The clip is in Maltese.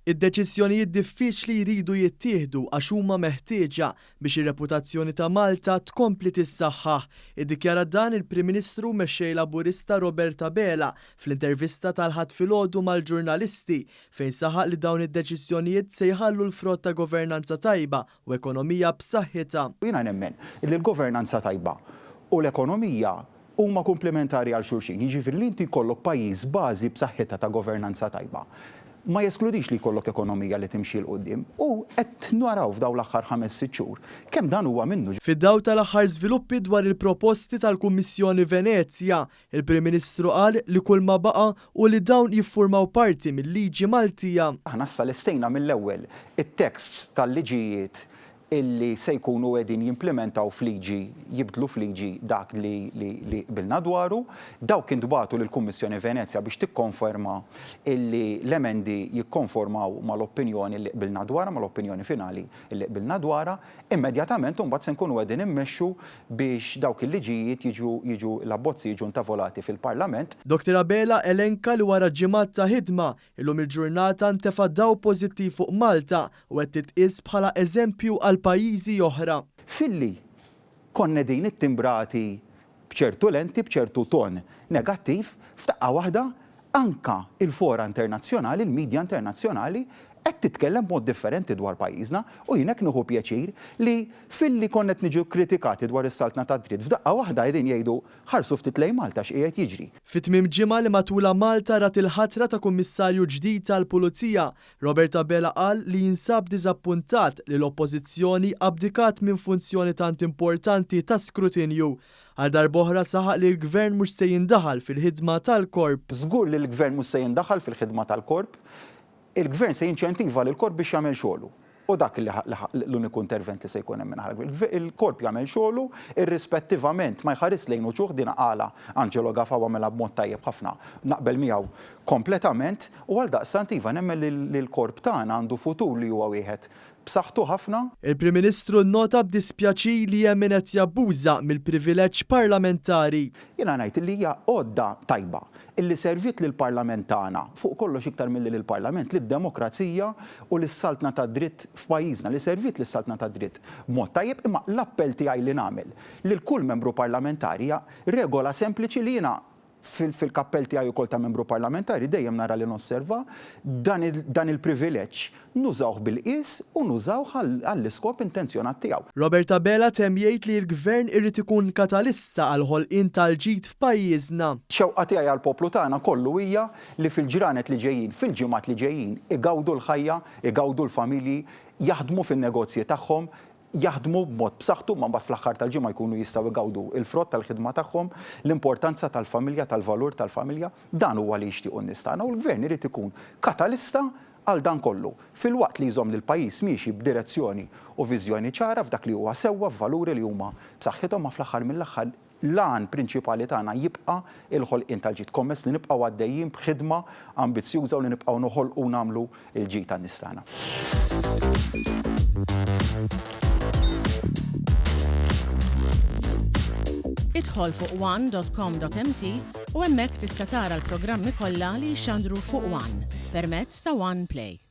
Id-deċiżjonijiet diffiċli jridu jittieħdu għax huma meħtieġa biex ir-reputazzjoni ta' Malta tkompli tissaħħaħ. Iddikjara dan il-Prim Ministru u Mexxej Laburista Robert Abela fl-intervista tal-Ħadd filgħodu mal-ġurnalisti fejn saħaq li dawn id-deċiżjonijiet se jħallu l-frott ta' governanza tajba u ekonomija b'saħħitha. Jiena nemmen li l-governanza tajba u l-ekonomija huma kumplimentari għal xulxin, jiġifieri li inti jkollok pajjiż b'bażi b'saħħitha ta' governanza tajba ma jeskludix li jkollok ekonomija li timxi 'l quddiem u qed naraw f'dawn l-aħħar ħames sitt xhur kemm dan huwa minnu. Fid-dawl tal-aħħar żviluppi dwar il-proposti tal-Kummissjoni Venezja, il-Prim Ministru qal li kull ma baqa' hu li dawn jiffurmaw parti mil-liġi Maltija. Aħna issa lestejna mill-ewwel it-texts tal-liġijiet illi se jkunu qegħdin jimplimentaw f'liġi, jibdlu f'liġi dak li li qbilna dwaru. Dawk intbagħtu lill-Kummissjoni Venezja biex tikkonferma illi l-emendi jikkonformaw mal-opinjoni li qbilna dwarha, mal-opinjoni finali illi qbilna dwarha. Immedjatament imbagħad se nkunu qegħdin immexxu biex dawk il-liġijiet jiġu jiġu l-abbozzi jiġu ntavolati fil-Parlament. Dottor Abela elenka li wara ġimgħat ta' ħidma, Illum il-ġurnata ntefa' dawl pożittiv fuq Malta u qed titqies bħala eżempju għal pajjiżi oħra. Filli konna qegħdin ittimbrati b'ċertu lenti, b'ċertu ton negattiv, f'daqqa waħda anka il-fora internazzjonali, il-media internazzjonali qed titkellem b'mod differenti dwar pajjiżna u jien hekk nieħu pjaċir li filli konna qed niġu kkritikati dwar is-saltna tad-dritt f'daqqa waħda qegħdin jgħidu Ħarsu ftit lejn Malta x'qiegħed jiġri. Fi tmiem ġimgħa li matulha Malta rat il-ħatra ta' Kummissarju ġdid tal-Pulizija, Robert Abela qal li jinsab diżappuntat li l-Oppożizzjoni abdikat minn funzjoni tant importanti ta' skrutinju. Għal darb'oħra saħaq li l-Gvern mhux se jindaħal fil-ħidma tal-Korp. Żgur li l-Gvern mhux se jindaħal fil-ħidma tal-Korp. Il-Gvern se jinċentiva lill-Korp biex jagħmel xogħlu. U dak l-uniku intervent li se jkun hemm min-naħa tal-Gvern. Il-Korp jagħmel xogħlu irrispettivament ma jħarisx lejn uċuħ, din qalha Angelo Gafà u għamilha b'mod tajjeb ħafna, naqbel miegħu kompletament, u għaldaqstant iva nemmen li l-Korp tagħna għandu futur li huwa wieħed b'saħħtu ħafna. Il-Prim Ministru nnota b'dispjaċir li hemm min qed jabbuża mill-privileġġ parlamentari. Jiena ngħid li hija għodda tajba illi serviet lill-Parlament tagħna, fuq kollox iktar milli lill-Parlament, lid-demokrazija u lis-saltna tad-dritt f'pajjiżna, li serviet lis-saltna tad-dritt b'mod tajjeb, imma l-appell tiegħi li nagħmel lil kull membru parlamentari hija regola sempliċi li jiena fil-kappell tiegħi wkoll ta' membru parlamentari dejjem nara li nosserva, dan dan il-privileġġ nużawh bil-qies u nużawh għall-iskop intenzjonat tiegħu. Robert Abela temm jgħid li l-Gvern irid ikun katalista għall-ħolqien tal-ġid f'pajjiżna. Xewqa tiegħi għall-poplu tagħna kollu hija li fil-ġranet li ġejjin, fil-ġimgħat li ġejjin, igawdu l-ħajja, igawdu l-familji, jaħdmu fin-negozji tagħhom, jaħdmu b'mod b'saħħtu imma mbagħad fl-aħħar tal-ġimgħa jkunu jistgħu jgawdu l-frott tal-ħidma tagħhom, l-importanza tal-familja, tal-valur tal-familja. Dan huwa li jixtiequ n-nies tagħna u l-Gvern irid ikun katalista għal dan kollu, filwaqt li jżomm lill-pajjiż miexi b'direzzjoni u viżjoni ċara f'dak li huwa sewwa, f'valuri li huma b'saħħithom ma fl-aħħar mill-aħħar l-għan prinċipali tagħna jibqa' l-ħolqien tal-ġid. Kommess li nibqgħu għaddejjin b'ħidma ambizzjuża u li nibqgħu noħolqu u nagħmlu l-ġid għan-nies tagħna. Idħol fuq one.com.mt u hemmhekk tista' tara l-programmi kollha li jixxandru fuq one permezz ta' One Play.